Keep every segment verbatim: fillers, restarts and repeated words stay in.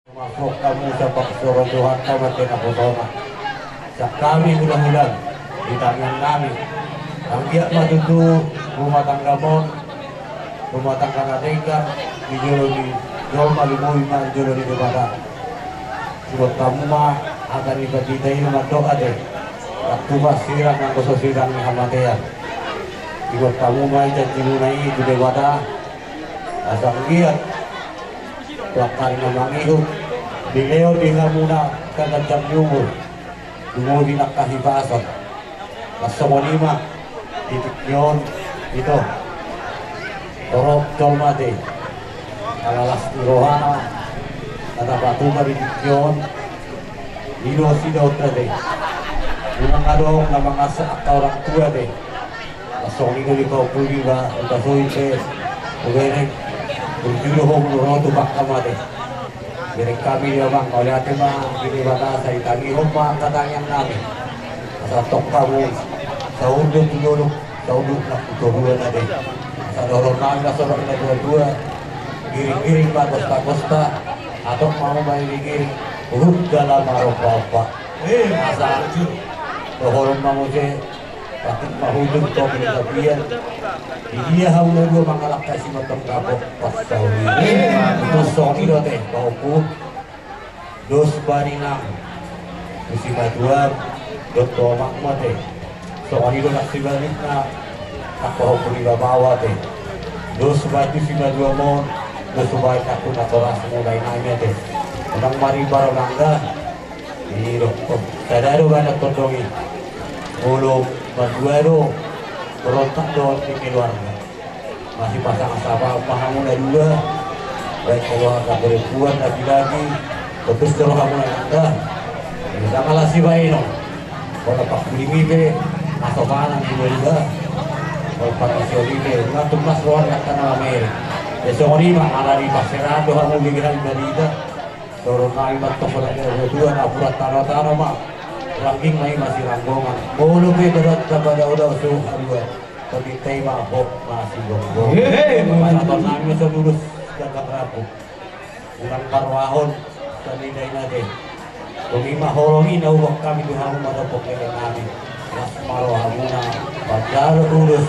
Masuk kamu sabak soro Tuhan sama tena potona. Sak kami hula-hula di tangan kami. Anggiat ma tutu rumah tangga mon, rumah tangga na denggan di jolo ni jolma, lumobi ma di jolo ni Debata. Ingot hamu ma hata ni pandita i na mandok ate, ndang tupa sirang anggo so sirang ni hamatean. Ingot hamu ma i janjimuna i tu Debata. Asa anggiat tu angka ari na mangihut dilehon di hamuna hagandang ni umur, lumobi angka hipason. Laos songon i ma di tingki on, ito, torop jolma ate, ala las ni rohana na tapatupa di tingki on. I do sidaon ate, unang adong na mangansak angka orang tua ate. Songon i do di pahompu niba, uta soi pe, ubereng, berjuru ho molo ro tu pangka mate. Bereng kami di amang, mauliate ma di Debata, sai tangihon ma angka tangiang nami. Asa tong hamu saunduk tu dolok, saunduk nang tu toruan ate. Asa dohonon nami na songon na tua-tua, giring-giring ma gosta-gosta, atau mau ma iring-iring, huhut jala marompa-ompa. Asa dohonon ma muse, patik ma hujung topi ni tapian. Di dia hamu na dua mangalangka i, simantong dapot pasauli. Tung songon i do ate pahompu. Dos ma ninna tu simatuam dohot tu omakmu ate. Songon i do nang sibalikna, nang pahompu ni bapau ate. Dos ma tu simatuam on, dos ma bahen nang tu natorasmu, lae nami ate. Unang marimbar on angga. I do, sada do bahenon tondong i. Molo mandua do, berontak do di keluarga. Masipasang sapa ma hamu na dua, baik keluarga perempuan laki-laki, terus jolo hamu na nanda. Jadi sama lah si bahenon. Molo pangkuling i pe, aso pangan i dua-dua. Molo pangkasiol i pe, unang tumas roha ni angka na mamere. Jadi songon i ma, ala ni parserahan do hamu di hami barita. Dohonon nami ma tong, molo na dua na pura tano-tano ma, rangging ma i masiranggongan. Molo pe dohot na padao-dao so haluaon, tondinta i ma hot masiranggongan. Pasahaton nami ma so lulus ganggang rambu. Unang parrohahon sandai-ndai na ate. Dung i ma holong i na huboan hami tu hamu manopot leleng nami. Las ma rohamuna manjalo lulus.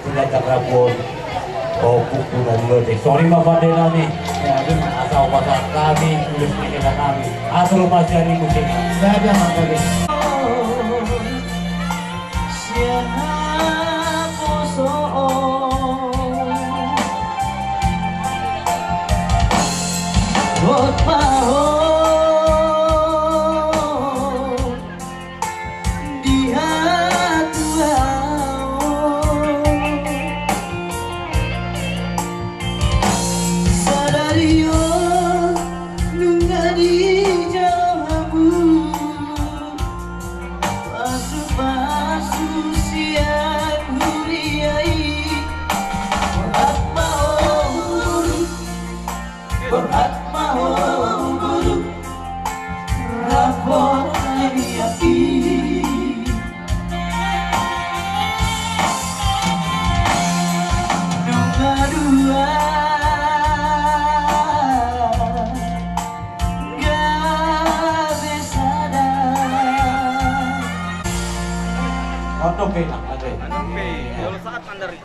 Sudah cakrapon. Pahompu na dua ate. Songon i ma pande nami. Asa hupasahat hami lulus ni hela nami. Atur ma sian i muse. Saja ma pande. Sian haposoon. Hot ma ho di hatuaon. Sadari on nunga dijalo hamu pasu-pasu sian huria i. Borhat ma ho, borhat ma ho, boru. Rapot na di api. Nunga dua gabe sada. Oto pe na ate. Oto pe, jolo saat mandari.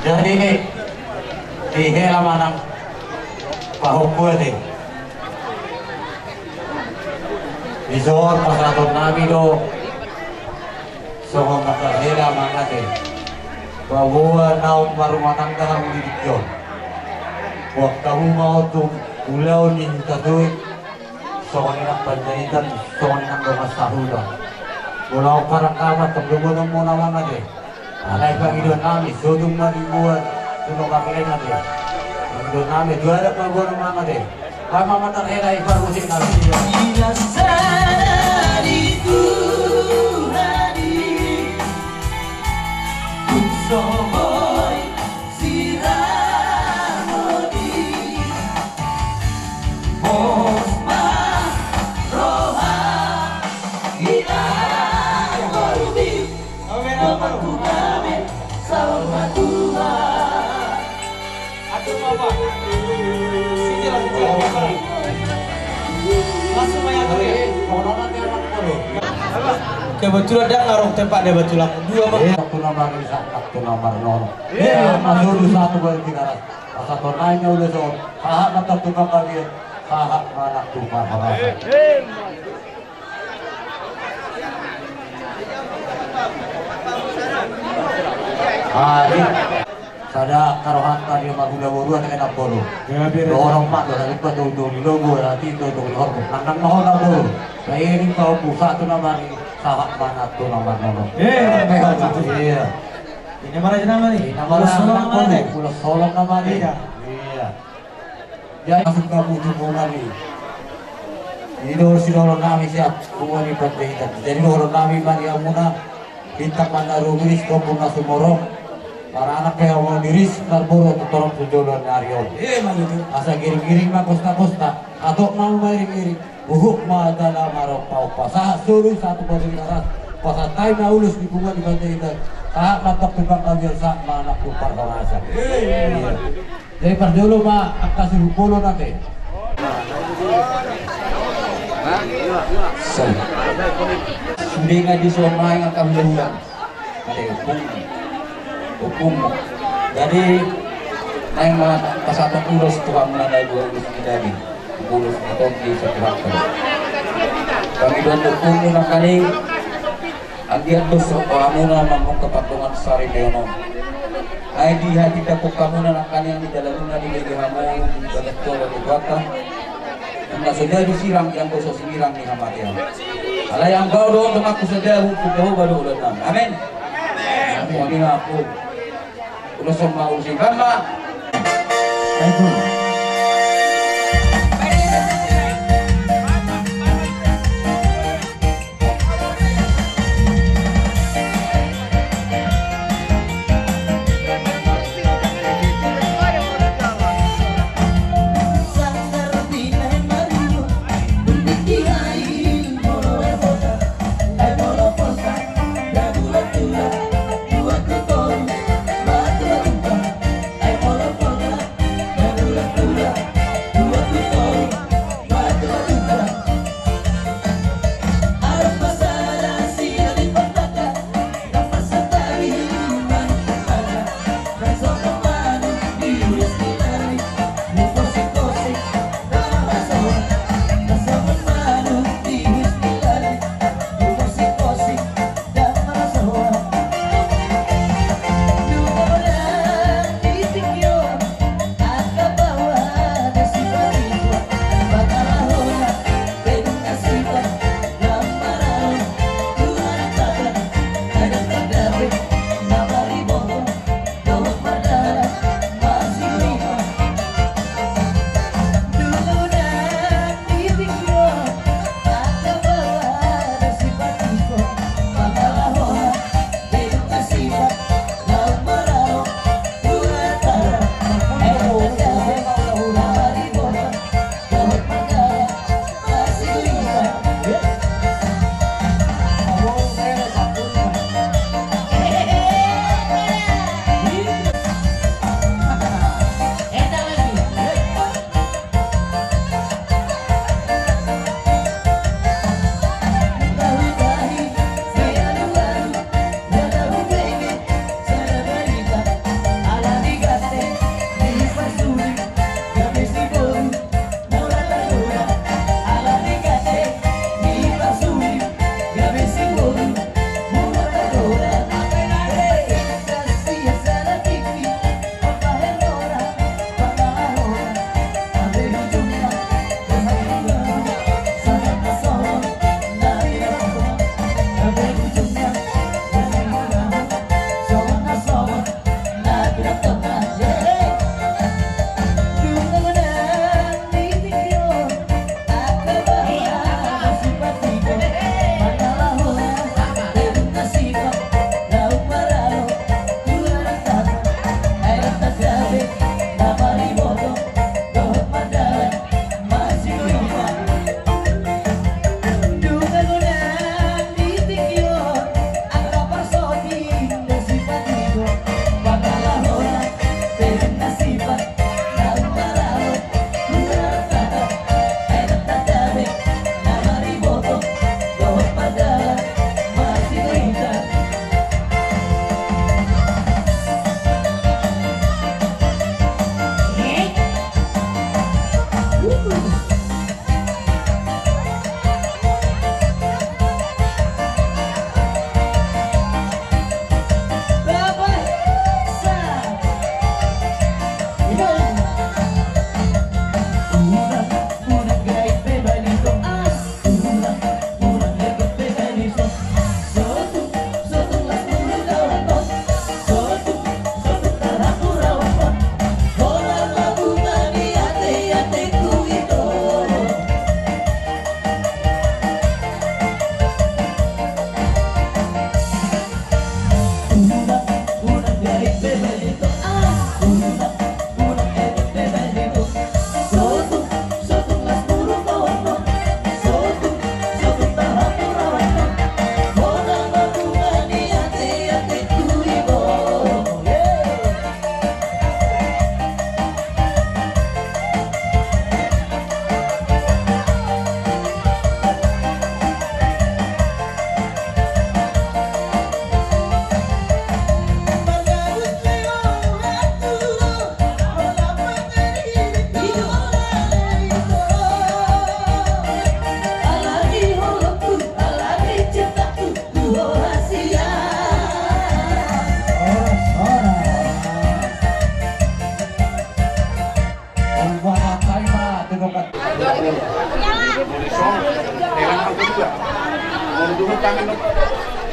Jadi ni, di hela manang pahompu ate. Di son pasahaton nami do songon na hela manang ate. Paboa naung marumah tangga hamu di tingki on. Boan hamu ma on tu ulaon ni huta Tuik. Songon i nang Panjaitan, songon i nang dongan sahuta. Molo parangkaman tong dohonon muna ma ate. Alai pangidoan nami, so dung ma dibuat tu nongar leleng ate. Pangidoan nami, tu adat ma boan ma ate. Baen ma mantar hela i parmusik nami. Inasari Tuhan i, tung so boi sirang on i. Pos ma roha, inang boru i. Omen, omen, omen. Saur matua Kebetulan dia ngarong tempat dia batu laku dua, Bang. Eh, satu nomor ini, satu nomor nono. Eh, masuk di satu bulan tiga ratus. Masa tonainya udah so. Sahat ma tu tukang bagian. Sahat ma tu parhorasan. Ah, ini. Sada karohanta dia marhula boru, anak enak boru. Dorong mak, dorong mak, dorong mak, dorong mak, dorong mak. Nang, nang, mau nang boru. Saya ini kau pusat tu nama ni, sahat ma tu nama nama. Eh, iya. Ini mana nama ni? Ini nama Pulau Solok nama ni. Pulau Solok nama ni. Iya. Iya. Jadi masuk kamu tu nama ni. Ini dulu si dulu nami siap, semua ni penjahitan. Jadi dulu nami mari amuna. Bintang ma na rumiris, tombun na sumorop. Maranak pe hamu na diris, marboru tu torop tu joloan ni ari on. Asa giring-giring ma kosta-kosta, hatop ma mairing-iring. Huhut ma jala marompa-ompa. Sahat solu sahat tu pabili aras. Pasahat ma ulos di bunga di pantai indah. Sahat ma tu panggabean, sahat ma anak tu parhorasan. Iya. Jadi parjolo ma angka sirupolo nate. Sude nga di sonai nga kam lehulan. Ada hukum. Hukum. Jadi naeng ma pasahat ulos tu hamu na dua ulos ni daging. Ulos ni tondi satu hakta. Kami dua hukum na kali. Anggiat dos roha hamuna mamungka pardongan sari leonon. Ai di hati dapot hamuna nangkaning di dalanmuna dibege hamu di bagas toro di kota. Anggo so jadi sirang, anggo so sinirang ni hamatean. Alai anggo do temakku sedahu tu Jahowa do ulanam. Amin. Amin. Amin. Ulos on ma ulos i bamba.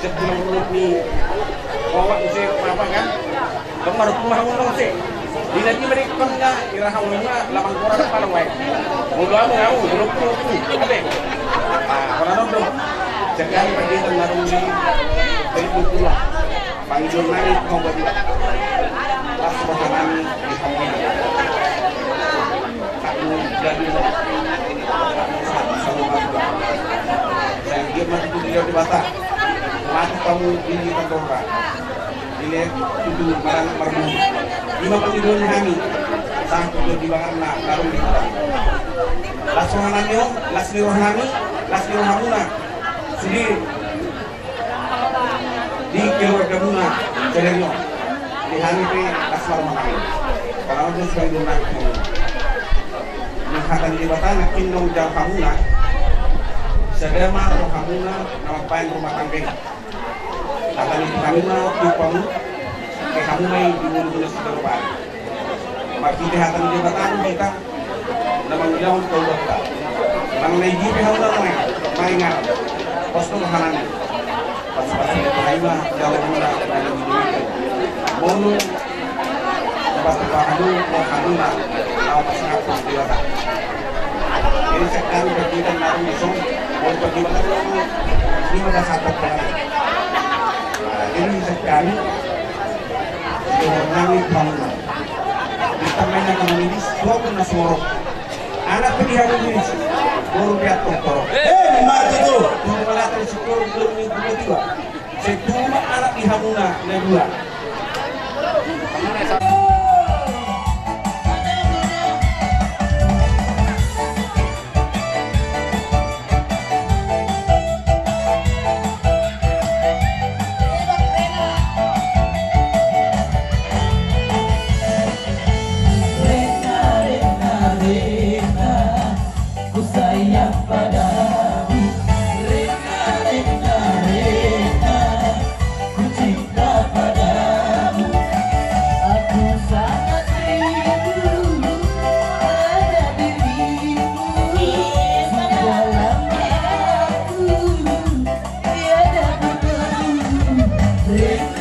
Tulang ni Owa muse apa kan? Kemarin rumah ngomong sih. Di lagi mereka kan nggak ira hamu nggak lapang kurang apa lo wae. Mau doa mau ngau belum belum apa? Ah, orang nonton. Sekali pergi tengah rumah. Dari pulang. Pangidoan nami tu hamu berdua. Las roha nami di hamu. Hamu jadi. Sai dia mati tu dia di Batak. Mati hamu di Tantoka. Ile tutu marang marburu. Ima pangidoan nami. Sahat tu di baharna karung di huta. Las roha nami on, las ni roha nami, las ni rohamuna. Sude di keluargamuna, sadari on. Di hami pe las marmangan. Karena itu sudah diundang. Nah, hata ni Debata nangkin dong jauh hamuna. Sada ma rohamuna na mambahen rumah tangga i. Hata ni Tuhan i ma tiup hamu. Ke hamu ma i di ngolumuna siganup ari. Marhite hata ni Debata do hita na mangulahon paubanta. Manang na i dia pe hamu na nuaeng, maringanan. Pos do rohanami. Pasupasu ni Tuhan i ma jauhmuna na mangulahon. Molo patupahan do rohamuna na pasangap tu Debata. Jadi sekarang berkita naruh musuh, molo berkita naruh musuh, ini maka satu kali. Nah, jadi sekarang Suhut nami tu hamuna. Bintang main na kamu ini, dua pun na suara. Anak pe di hamu ini, boru pe antong toro. Eh, mati tu. Tunggu malatan syukur belum ni dua dua. Sai tunggu ma anak di hamuna na dua. Ku sayang padamu, rena, rena, rena. Ku cinta padamu. Aku sangat rindu ada dirimu di dalam hatiku. Tiada ku tahu, rena.